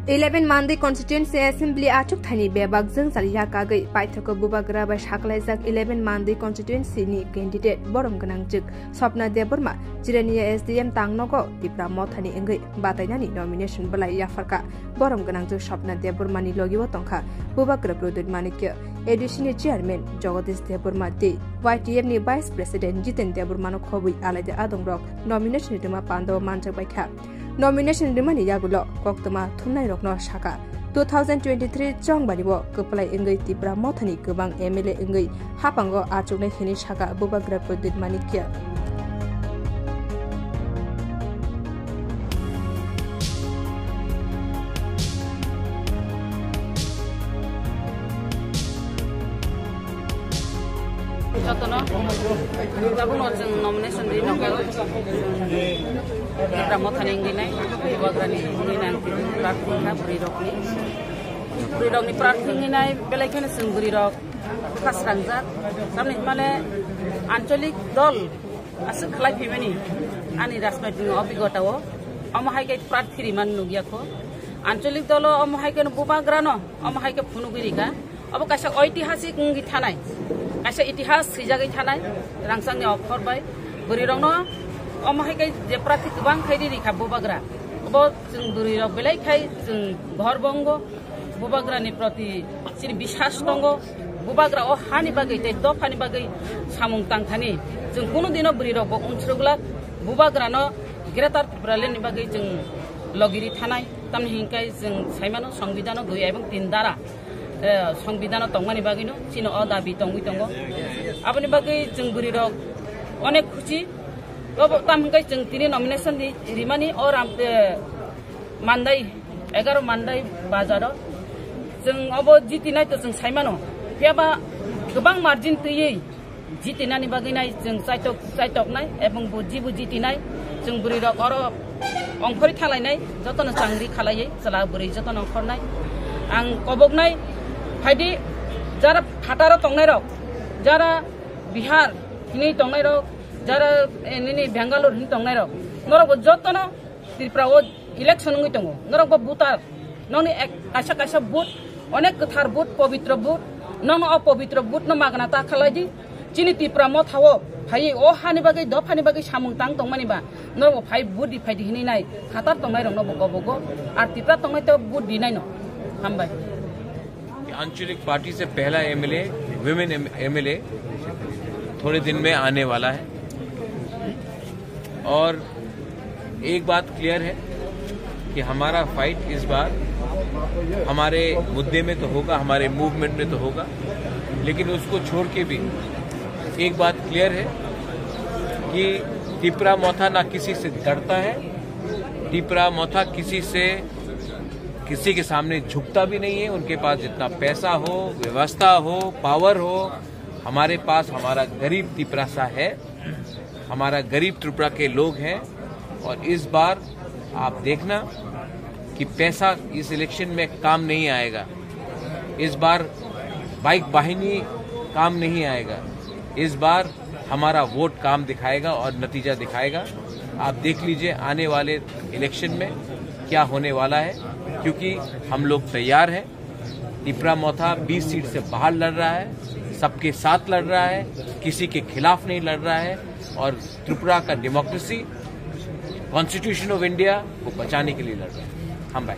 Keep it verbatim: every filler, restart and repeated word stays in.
Eleven Mandwi Constituency Assembly achuk thani bebak jwngjal yakagwi paithakgo bubagra bai saklaijak Eleven Mandwi Constituency ni candidate borom gwnangjwk Swapna Debbarma Jirania S D M Tangnogo Tipra Mothani wngwi batainani nomination bwlai yapharkha. Borom gwnangjwk Swapna Debbarmani logio tongkha bubagra Pradyut Manikya, A D C ni chairman Jagadish Debbarma tei Y T F ni vice president Jiten Debbarmano khobwi alaida adongrok nomination rwma pandao manjak baikha. Nomination rwmani yagulo koktwma thumnairokno sakha, two thousand twenty-three chongbari o kwplai wngwi Tipra Mothani kwbang M L A wngwi haphango achuknai hinwi sakha bubagra Pradyut Manikya. Jotono, tabukno chwng nomination ri nokha. Tipra Mothani wngwi nai, bubagrani wngwi nai ang prarthi wngkha bwrwirokni. Bwrwirokni prarthi wngwi nai, belai kheno chwng bwrwirok bwkha srangjak. Tamni hwnmale ancholik dol aswk khlai phaimani ani rajnoitik obhigota o. Omo hai khe prarthi rimani nukya kho. Ancholik dolo omo hai kheno bubagrano omo hai khe phunugwi rikha. Obo kaisa oitihasik wngwi thanai, kaisa itihas swijagwi thanai, rangchakni okhor bai. Bwrwirokno omo hai khe je prarthi kwbang khai riri kha bubagra, obo chwng bwrwirok belai khai chwng ghor bongo, bubagrani proti chini biswas tongo. Bubagra o hani bagwi tei dophani bagwi samung tangthani chwng kunu dino bwrwirokbo unsrwglak. Bubagrano Greater Tipraland ni bagwi chwng logiri thanai, tamni hinkhe chwng saimano Songbidano dui ebong tin dara eh, Songbidano tongmani bagwino chini o dabi tongwi tongo. Aboni bagwi chwng bwrwirok onek khusi. Obo tam hwnkhe chwng tini nomination ri-, rimani o ram, eh, Mandai, egaro Mandai bazaro. Chwng obo jitinai to chwng saimano. Phiyaba kwbang margin twiwi jitinani bagwi nai chwng chaitok, chaitoknai ebong bo jibo jitinai. Chwng bwrwirok oro ongkhorwi thanglainai, jotono changri khalaiwi chwla bwrwi jotono ongkhornai. Ang koboknai phaidi jara phataro tongnairok, jara Bihar hinwi tongnairok, jara, eh, nini Bangalore hinwi tongnairok, norokbo jotono Tripura o election wngwi tongo, norokbo voter. Nokni ek, kaisa kaisa vote, onek kwthar vote, pobitro vote, nokno o pobitro vote no magna ta khalai di. Chini Tipra Motha o phaiwi o hani bagwi, dophani bagwi samung tang tongmani ba, norok bo phai vote di, phai di hinwi nai, khatar tongnai rokno bo kobogo, ar Tipra tongnai to vote di nai no. Hambai. आंचलिक पार्टी से पहला MLA, women MLA थोड़े दिन में आने वाला है। और एक बात क्लियर है कि हमारा फाइट इस बार हमारे मुद्दे में तो होगा, हमारे मूवमेंट में तो होगा, लेकिन उसको छोड़ के भी एक बात क्लियर है कि तिपरा मोथा ना किसी से डरता है, तिपरा मोथा किसी से, किसी के सामने झुकता भी नहीं है। उनके पास जितना पैसा हो, व्यवस्था हो, पावर हो, हमारे पास हमारा गरीब तिपरासा है, हमारा गरीब त्रिपुरा के लोग हैं। और इस बार आप देखना कि पैसा इस इलेक्शन में काम नहीं आएगा। इस बार बाइक वाहिनी काम नहीं आएगा। इस बार हमारा वोट काम दिखाएगा और नतीजा दिखाएगा। आप देख लीजिए आने वाले इलेक्शन में क्या होने वाला है, क्योंकि हम लोग तैयार हैं। तिपरा मोथा बीस सीट से बाहर लड़ रहा है, सबके साथ लड़ रहा है, किसी के खिलाफ नहीं लड़ रहा है और त्रिपुरा का डेमोक्रेसी, कॉन्स्टिट्यूशन ऑफ इंडिया को बचाने के लिए लड़ रहा है। हम भाई।